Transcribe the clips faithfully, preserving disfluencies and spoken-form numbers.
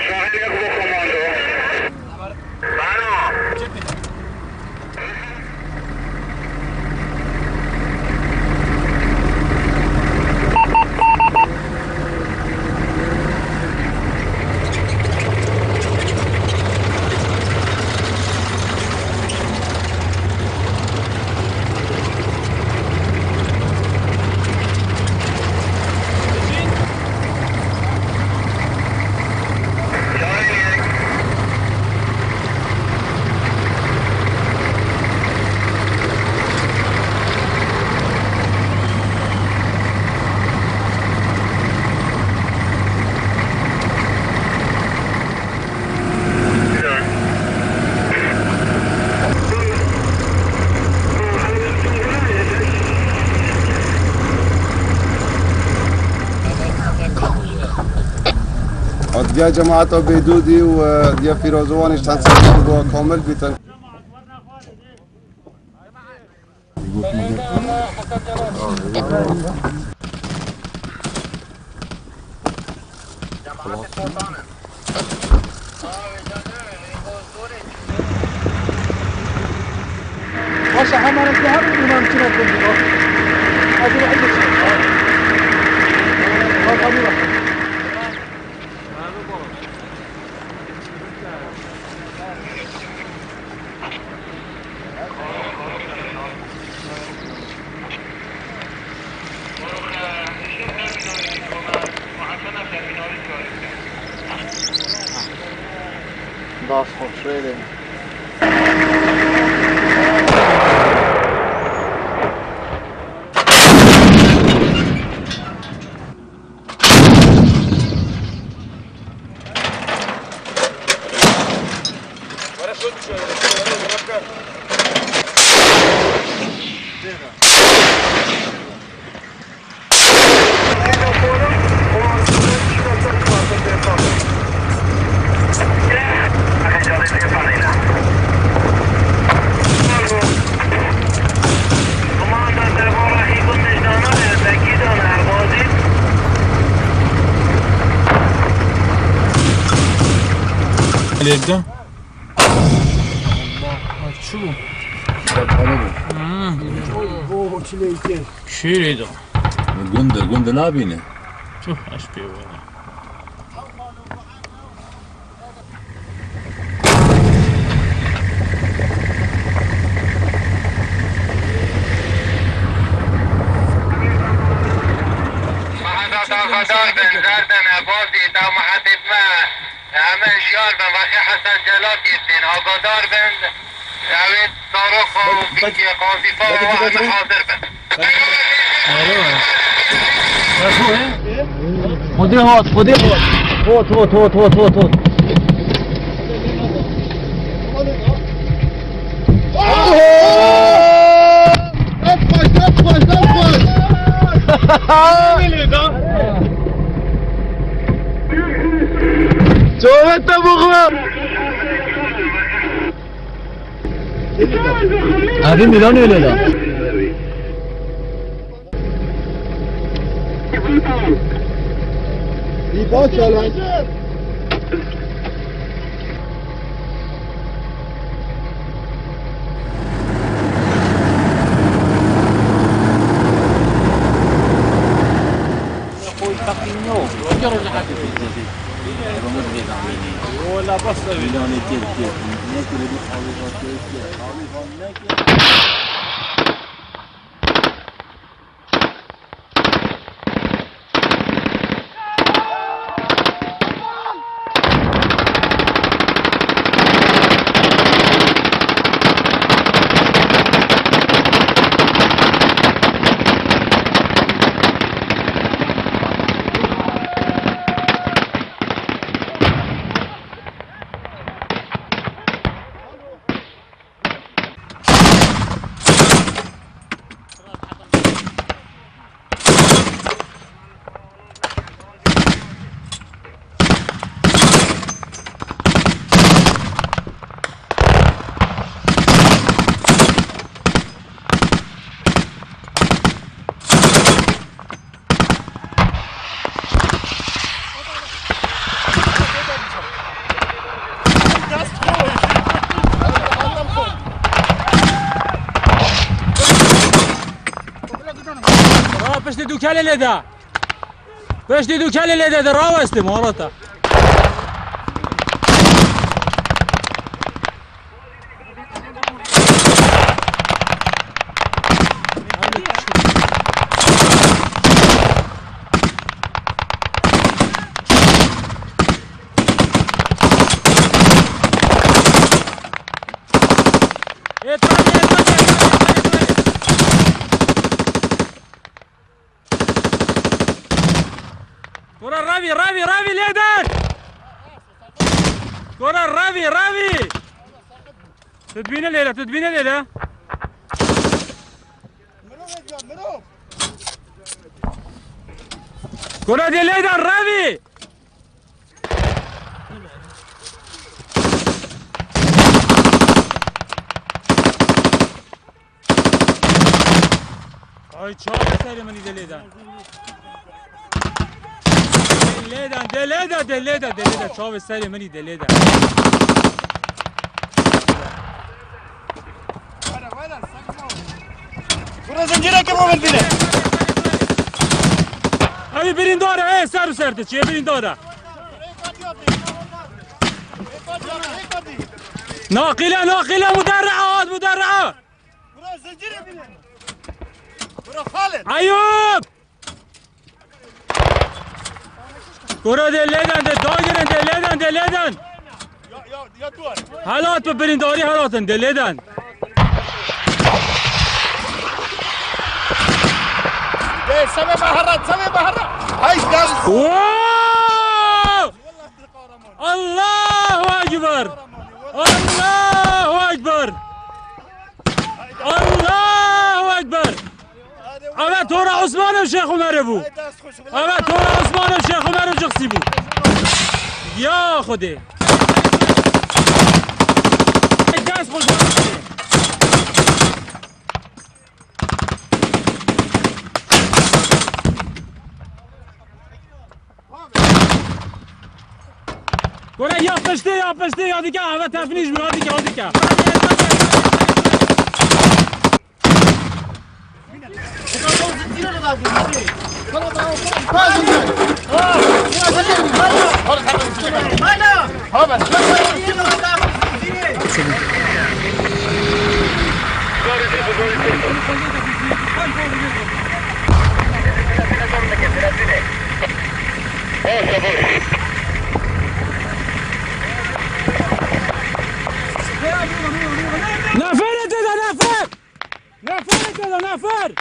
Şahin yok bu komando. Bano. Diya cemaeta Bêdûdî û, e, diya Fîroz û Wanî çend sed bo kamil bîtin. Başa hemen bir her bir inan içine koydu. Hadi bir hadi. Bak, hadi bak. Das xweş, rê Lêvde. Allah, ay çi bû? Şîrê do. Gund, gund nabîne. Tüh, eş pê were. Maheda daxadar bin, zerdin, ebazî, da muhebet me. Em jiyar bin, wextê Hesen Celal girtin, agadar bin. Ew ê Tarok û Bikê Qazîfa û em hazir bin. Xwedê hat, Xwedê hat. Hot, hot, hot, hot, hot, hot. Oho! Yapma, yapma, yapma. Tövbe estağfurullah. Abi, Milan öyle de. İbo çalan. Piştî dûkelê lê de. Piştî dûkelê lê de, de rawestê malata. Ê, tanê, ê, tanê, ê, tanê, ê, tanê. Kura ravî, ravî, ravî lê der. Kura ravî, ravî. Tu dibîne lê de, tu dibîne lê de. Kura dê lê der ravî. Ay çavê serê min î de lê de. Lê de, de lê de, de lê de, de lê de. Çavê serê min î de lê de. Kura zincîrekê bo min bîne. Ew ê birîndar e, ê ser û ser diçe, ê birîndar e. Naqîle, naqîle, muderri'a hat, muderri'a. Bura zincîrê bîne. Bura Xalid. Eyûp! Kura dê lêden, dê dagirên, dê lêden, dê lêden. Ya, ya, ya duvar. Helat bi birindarî helatin, dê lêden. Dê sevê me herat, sevê me herat. Hay, gel. Wow! Allahu Ekber! Allahu Ekber! Allahu Ekber! Eve tora Osman û Şêx Umerê bû. Eve tora Osman û Şêx Umerê Ciqsî bû. Ya Xwedê. Dest xweş. Kore ya piştê, ya piştê, ya dike, eve tefnîş bû, ya dike, ya dike. Nefer tê de, nefer! Nefer tê de, nefer!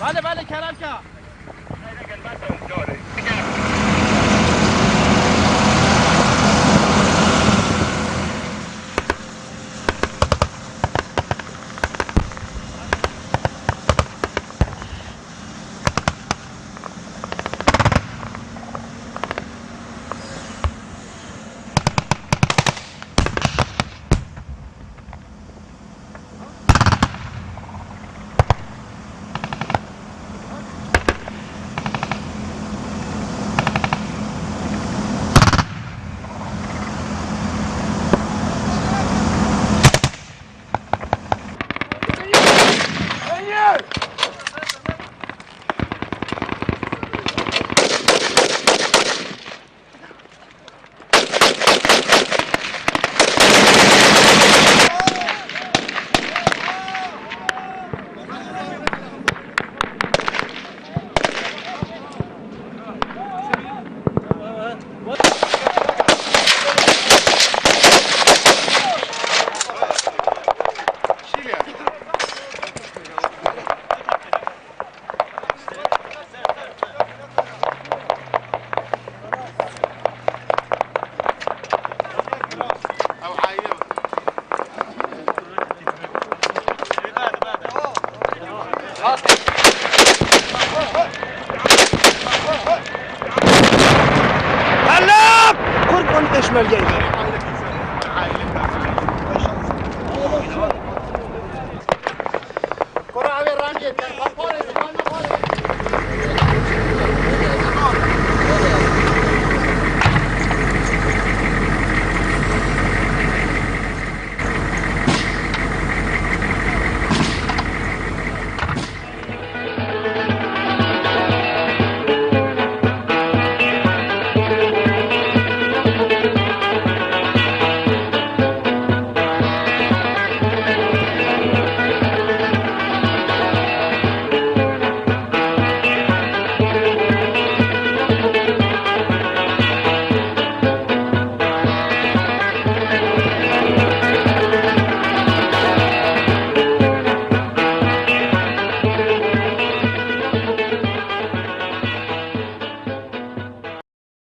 Bale, bale, kerem ka.